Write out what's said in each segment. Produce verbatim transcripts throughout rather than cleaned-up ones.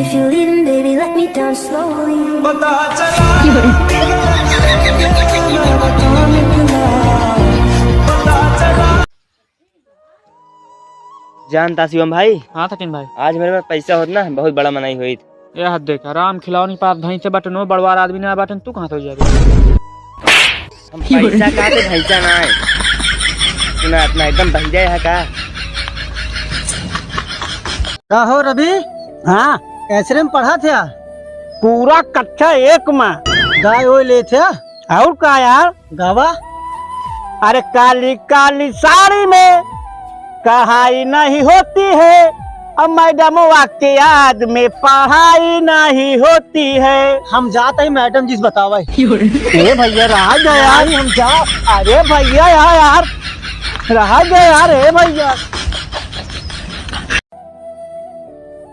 If you're leaving, baby, let me down slowly. जानता शिवम भाई, हाँ सचिन भाई। आज मेरे पास पैसा होत ना, बहुत बड़ा मनई होइत। ये हद देख, आराम खिलाओ नहीं पास, धइसे बटनो बड़वार आदमी ना बटन, तू कहाँ से हो जाबे? हम पैसा का तो भैंसा ना है। सुना अपना एकदम बहिरा है का? का हो रवि? हाँ। कैसे में पढ़ा थे? पूरा कक्षा एक में। गाय ओए ले थे? और का यार? गावा। अरे काली काली साड़ी में कढ़ाई नहीं होती है, अब मैडमवा के याद में पढ़ाई नहीं होती है। हम जात ही मैडम जी से बतावे। ए भैया, रहा गया यार, हम जा। अरे भैया, यार, यार, रहा गया यार, ए भैया।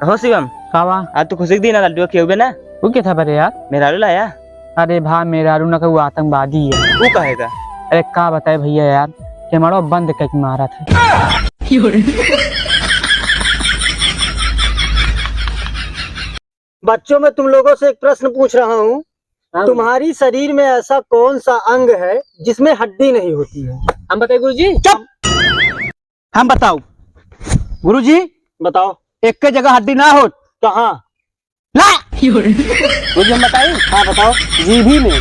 हो शिवम, का बा? आज तू खुशी के दिन है, लड्डू खियौबे ना? वो के था बरे यार? मेहरारू लाया? अरे भा, मेहरारू ना कहू, आतंकवादी है। वो काहे का? अरे का बताए भैया यार, कैमरा बंद करके मारा था। बच्चों, मैं तुम लोगों से एक प्रश्न पूछ रहा हूँ। हाँ। तुम्हारी शरीर में ऐसा कौन सा अंग है जिसमें हड्डी नहीं होती है? हम बताए गुरुजी? चुप! हम बताओ। गुरुजी, बताओ। एक के जगह हड्डी ना हो। कहाँ? ना। गुरुजी, हम बताई? हाँ, बताओ। जीभी में।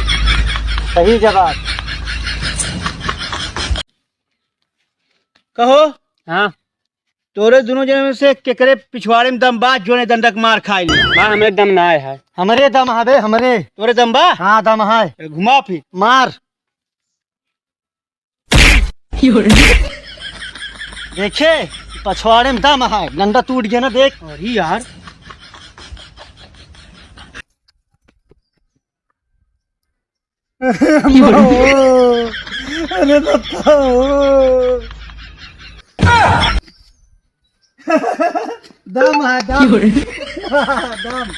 सही जवाब। कहो। हाँ। तोरे दोनों जने में से केकरे पिछवाड़े में दम बा, जोने दंडक मार खाई ले? बा, हमरे दम ना है। हमरे दम हवे, हमरे। तोरे दम बा? हाँ, दम है। ए, घुमा फिर। मार। देखे, पछवाड़े में दम है, डंडा टूट गया ना, देख। अरे यार। अरे बताओ। दम है, दम। दम।